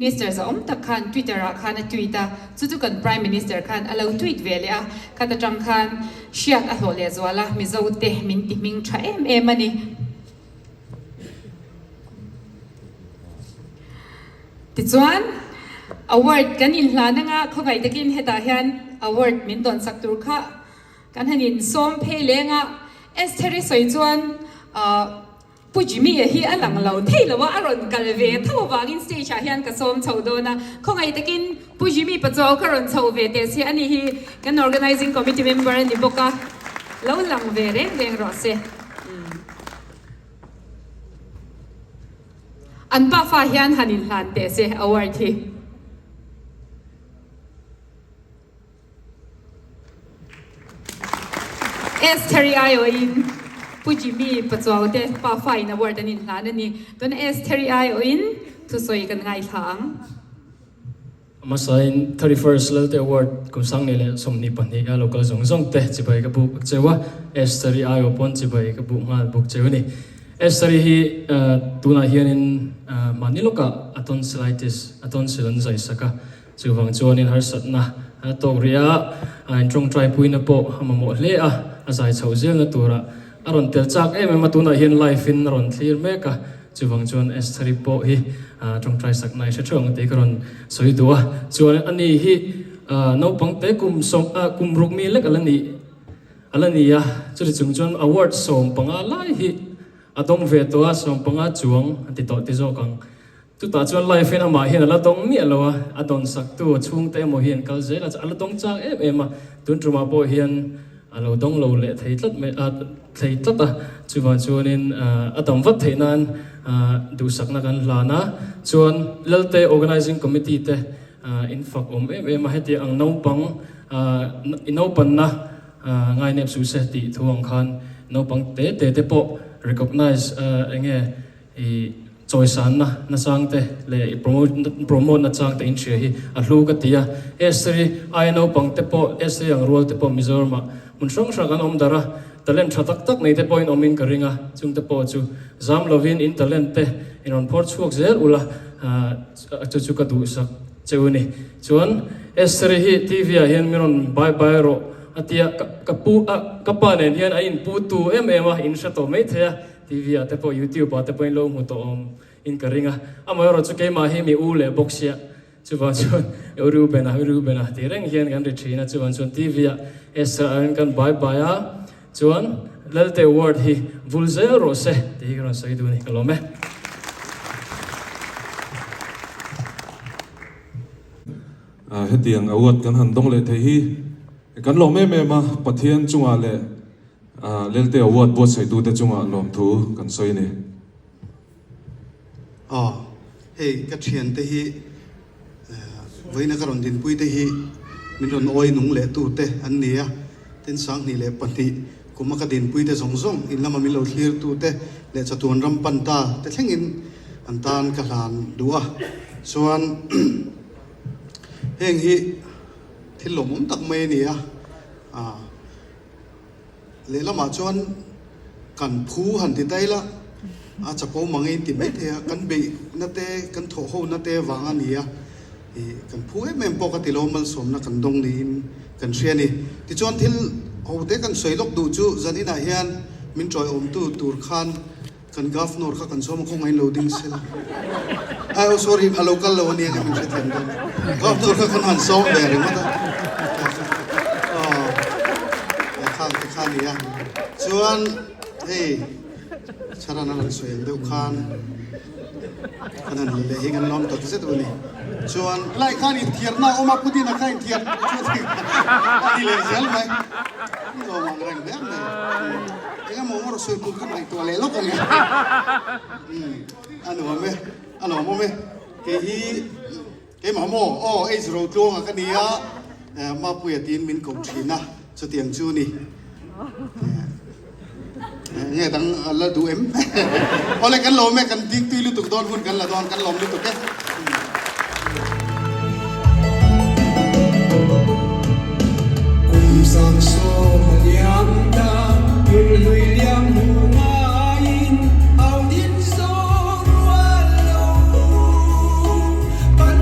Minister zahawm tak khan Twitter ah khan a tweet a, chu chu kan Prime Minister khan a lo tweet ve leh a, khat atang khan hriat a hlawh leh zual a, Mizo te min ti hming tha em em a ni. Tichuan, award kan inhlan anga khawngaih takin hetah hian award min dawnsak tur kha kan han insawm phei leng a, Estheri sawi chuan ahh. Pu Jimmy-a hi a lang lo thei lo a, a rawn kal ve tho avangin stage ah hian ka sawm chho dawn a, khawngaih takin Pu Jimmy Pachuau kha rawn chho ve teh se, ani hi kan Organising Committee member a ni bawk a, lo lang ve reng reng rawh se. An pafa hian han inhlan teh se award hi. Estheri aiawhin Pu Jimmy Pachuau te pafa in award an inhlan a ni. Tuna Estheri aiawhin thusawi kan ngaithla ang. Hmasain 31st Lalte Award kum 20 leh 22 a local zawng zawng te chibai ka buk cheu a, Estheri aiawh pawn chibai ka buk nghal buk cheu a ni. Estheri hi tunah hianin mahni lawkah a tonsillitis, a tonsil an zai sak a, Chuvang chuanin harsatna a tawk rih a, a intawngtaipuina pawh a mamawh hle a, a zai chhoh zelna turah a rawn tel chak em em a, tunah hian live in a rawn thlir mek a, chuvang chuan Estheri pawh hi tawngtai sakna i hre theuh ang tih ka rawn sawi duh a, chuan ani hi naupang te kum sawm kum ruk mi lek a la nih a la ni a, chuti chung chuan award 15 lai hi a dawng ve tawh a, 15 chuang a ti tawh ti zawk ang. Chutah chuan life hian amah hian a la dawng miah lo a, a dawn saktu a chhungte emaw hi an kal zel a, a la dawng chang em em a, tun tumah pawh hian a lo dawng lo leh thei tlat mai a, thei tlat a, chuvang chuanin a dam vat theih nan duhsakna kan hlan a, chuan Lalte Organising Committee te in fak awm em em a, heti ang naupang i naupanna ngainep suh se tih thu ang khan naupang te te te pawh recognise enge I chawisanna nachang te leh i promote nachang te inhria hi a hlu ka ti a. Esri aia naupang te pawh, Esri ang rual te pawh Mizoramah hmun hrang hrang an awm darh a, talent tha tak tak nei te pawhin awmin ka ring a, chung te pawh chu zam lovin in talent te in rawn phawr chhuak zel ula, chu chu ka duhsak cheu a ni. Chuan Esri hi TV ah hian min rawn bye bye rawh a ti a, ka pu a, ka pa nen hian a inpu tu em em a, in hre tawh maithei a. TV ah te pawh YouTube ah te pawhin lo hmu tawh awm in ka ring a, amaherawh chu keimah hi mi u leh bawk sia, chuvang chuan u Reuben a, u Reuben a tih reng hian kan ri thin a, chuvang chuan TV ah Esther ah hian kan bai bai a, chuan Lalte Award hi vul zel rawh se tih hi ka rawn sawi duh a ni, ka lawm e. Hetiang award kan han dawng leh thei hi kan lawm em em a, Pathian chungah leh Lelte Award buatsaitute chungah lawmthu kan sawi a ni. Aw, hei ka thiante hi vawiina ka rawn dinpuite hi min rawn awi nung leh tute an ni a, tin 2002 kuma ka dinpuite zawng zawng in lama min lo thlir tute leh chatuan ram pan ta te thlengin an tan ka hlan duh a, chuan heng hi thil lawmawm tak mai a ni a, Lehlamah chuan kan phu han ti daih la, a chapo mang in ti mai thei a, kan beihna te, kan thawhhona te vang a ni a, ih kan phu em em pawh ka ti lo, malsawmna kan dawng niin kan hria a ni. Tichuan thil ho te kan sawi lawk duh chu zaninah hian min tawiawmtu tur khan Kan Governor kha kan sawm a khawngaih lo ding sela. Ai oh sorry a lo kal lo ania nge min hrethiam dawn a. Governor kha kan han sawm ve ringawt a. Aw khang te kha nia. Chuan hei Charan a rawn sawi ang deuh khan kan han la leh hi kan lawm tak zet a ni. Chuan lai khan inthiarna a awm a, Putin-a kha inthiar chu a ti leh zel mai. Ni lawm ang reng hle mai. Eng emaw ngawr sawi tur kha ngaihtuah leh lawk ang e. Umm a nuam e, a lawmawm e. Kei hi keimah maw? Aw H Rotluanga ka ni a, Mapuia tiin min ko thin a, chutiang chu ni. Nge dang a la duh em? Awle kan lawm e, kan ding tui lutuk dawn hun kan la dawn, kan lawm lutuk e. Kum 70 a liam ta, nunhlui liam hmu ngaiin au din zo rual lo. Kan.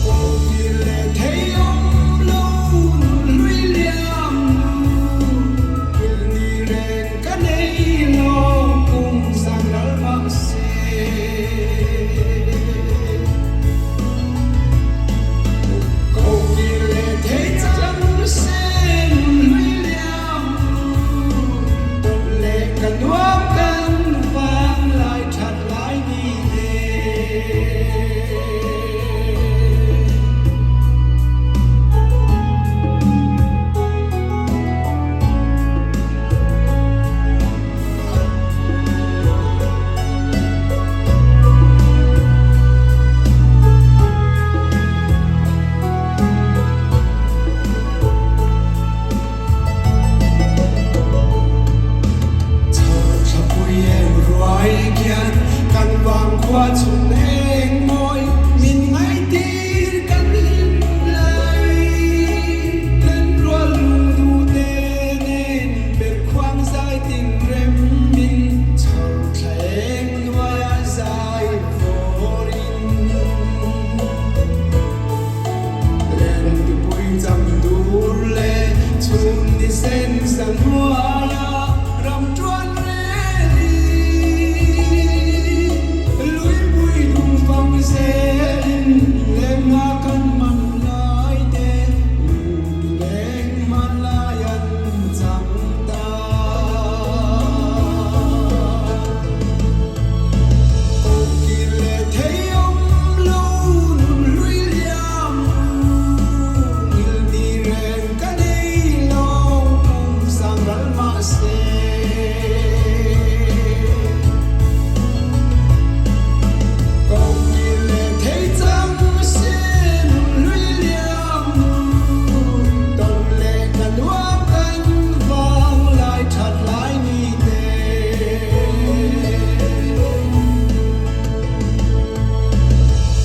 Kawngkir leh thei awm lo nun hlui liam nu, Kilh ni reng ka nei lo kum zan ral mah se. Kawngkir leh thei chang se nun hlui liam nu, Tawlh leh ka nuam kan vang lai that lai ni te. Chhawrthlapui eng ruai khian kan vangkhua chhun eng mawi min ngaihtir kan hlim lai. Len rual lung duh te nen ber khuang zai tin rem min chhawrthla eng hnuaia zai vawrin. Lentipui cham tur leh chhun ni sen sa hnuaia ram tuan rel i Luipui dum fang zelin lemna kan man lai te lung leng hman lai an chang ta. Kawngkir leh thei awm lo nun hlui liam nu, ngil ni reng ka nei lo kum sang ral mah se. Kawngkir leh thei chang se nun hlui liam nu, tawn leh ka nuam kan vang lai that lai ni te.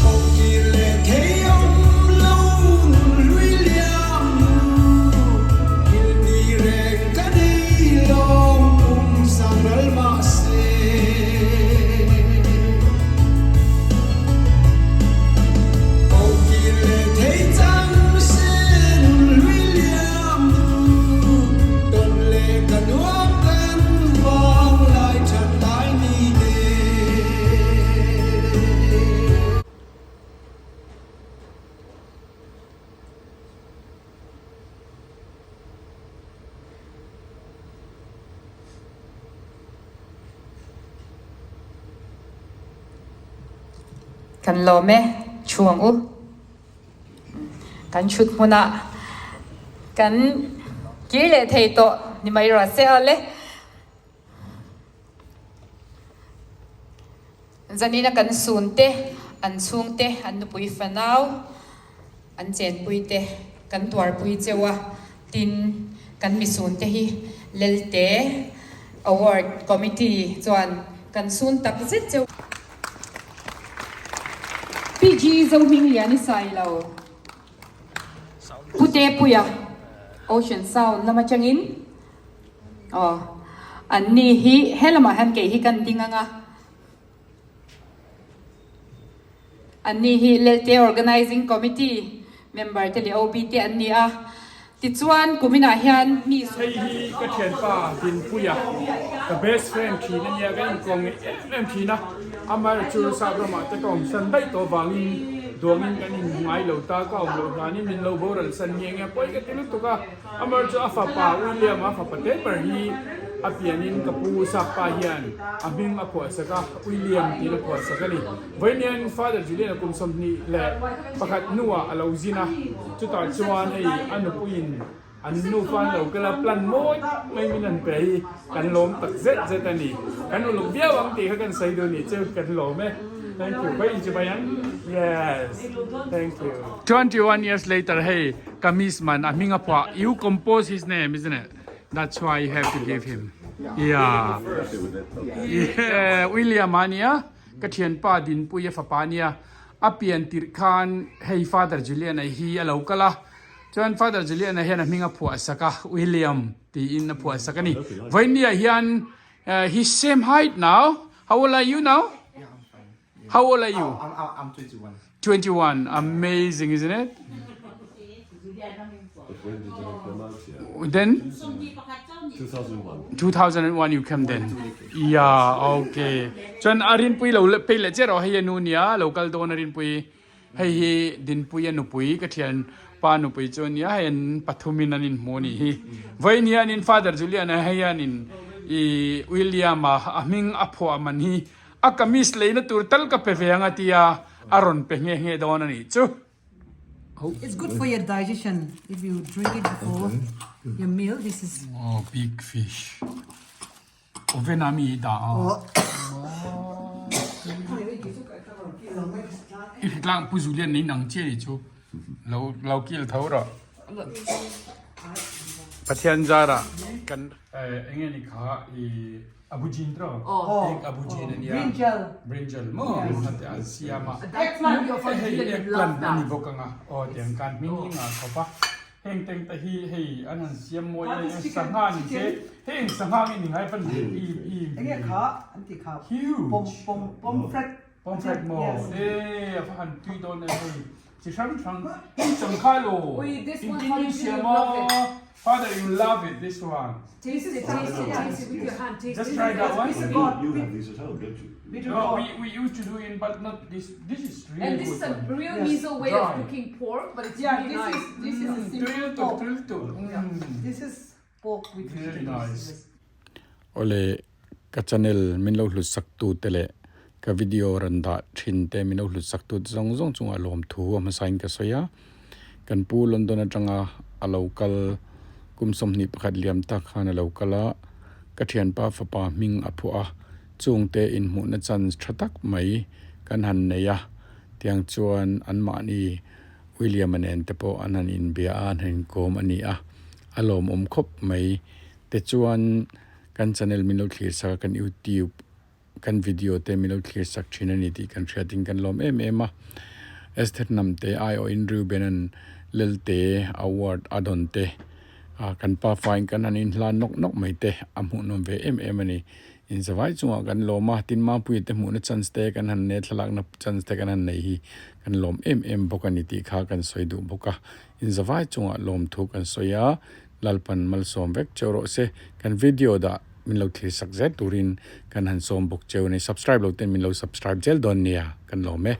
Kawngkir leh thei awm lo nun hlui liam nu, Ngil ni reng ka nei lawm kum sang ral mah se. Kawngkir leh thei chang se nun hlui liam nu, Tawn leh ka nuam kan vang lai that lai ni te. Kan lawm e, chhuang u. Kan thut hmunah kan kir leh thei tawh ni mai rawh se aw le. Zanina kan sun te, an chhung te, an nupui fanau, an chenpui te kan tuarpui cheu a, tin kan misun te hi Lelte Award Committee chuan kan sun tak zet cheu. PG Zohminglian i sai lo. Pute Puia Ocean Sound lam atangin aw an ni hi he lamah hian kei hi kan ding ang a, an ni hi Lelte Organizing Committee member te leh OB te an ni a, tichuan kuminah hian mi Hei hi ka thianpa Dinpuia, ka best friend thin a nia, ka inkawm ngeih em em thin a, amaherawhchu Sap ramah te ka awmsan daih tawh avangin duangin kan inhmu ngai lo ta, ka awm loh hlanin min lo boral san nge nge a, pawi ka ti lutuk a. Amar chu a fapa William a fapa te ber hi a pianin ka pu Sapa hian a hming a phuahsak a, William tiin a phuahsak a ni. Vawiin Father Julian a kum 21 hnuah a lo zin a, chutah chuan hei a nupuiin an nufa an lo kal a, plan mawi tak mai min han pe hi kan lawm tak zet zet a ni. Kan uluk viau ang tih kha kan sawi duh a nih chu, kan lawm e. Thank you. Vawiin inchibai ang? Yes. Thank you. 21 years later hei. Kamis man a hming a phuah you compose his name isn't it that's why you have to give him yeah yeah William a nia ka thianpa Dinpuia fapa ania a pian tirh khan hei Father Julian a hi a lo kal a chuan Father Julian a hian a hming a phuah sak a William tiin a phuah sak a ni vawinia hian he same height now how old are you now? How old are you? Oh, I'm, I'm 21. 21. Amazing, isn't it? But when did you come out here? Then 2001. 2001 you came then. Yeah, okay. Chuan arin pui lo le pe le che ro hei anu nia local don arin pui hei hi din pui anu pui ka thian pa nu pui chu nia hei an pathumin an in hmu ni hi. Voi ni an in father Julian hei an in i William a hming a phua man hi a kamis leina tur tal ka pe ve anga tia a rawn pe nghe nghe dawn a nih chu. It's good for your digestion if you drink it before your meal. This is Oh, big fish. Oven a mi dah a. I hritlang pu Julian nei nang che ni chu. Lo lo kil tho rawh. Pathian zara kan enge ni kha i Abujin tro. Egg abujin ania. Brinjal. Brinjal mo ate an siam a. Eggplant your father Hei really eggplant love ani that. bawk anga. Aw tiang kan hming hi nga khawp a. Heng teng te hi hei an han siam mawi That a is chicken. sangha ni se. Heng sangha nge ni ngai pan i i Enge kha an ti kha. Huge. Pom pom pomfret. Pomfret maw? Yes. E a va han tui dawn em hei. Chi hrang hrang hei changkha lo. Ui, this one, Engtin how in you siam love a. it. Father you love it this one. Taste it, taste it, taste it with your hand. Taste Just it. try that one. It's You, got you have these at home, don't you? bitter No, gourd. we, we used to do it, but not this. This is really And this good is a one. real Yes. Mizo way of Dry. cooking pork, but it's Yeah, really this nice. is this is a simple Drill to pork. drill to. Mm. This is pork with Really vegetables. nice. Yes. Ole ka channel min lo hlut sak tu te leh ka video rawn dah thin te min lo hlut sak tu te zawng zawng chungah lawmthu a hmasa in ka sawi a kan pu London atanga a lo kal kum 21 liam tak khan a lo kal a ka thianpa fapa hming a phuah a chungte inhmuhna chance tha tak mai kan han nei a tiang chuan anmahni William-a nen te pawh an han inbia a an han inkawm a ni a a lawmawm khawp mai tichuan kan channel min lo thlir sak a kan youtube kan video te min lo thlir sak thin a ni tih kan hriatin kan lawm em em a Esther Hnamte aiawhin Reuben-a'n Lelte award a dawn te ah kan pa fain kan han inhlan nawk nawk mai te a hmuhnawm ve em em a ni inzavai chungah kan lawm a tin Mapuia te hmuhna chance te kan han nei a thlalakna chance te kan han nei hi kan lawm em em bawk a ni tih kha kan sawi duh bawk a inzavai chungah lawmthu kan sawi a. Lalpan malsawm vek cheu rawh se. Kan video dah min lo thlir sak zel turin kan han sawm bawk cheu a ni. Subscribe lo ten min lo subscribe zel dawn nia kan lawm e.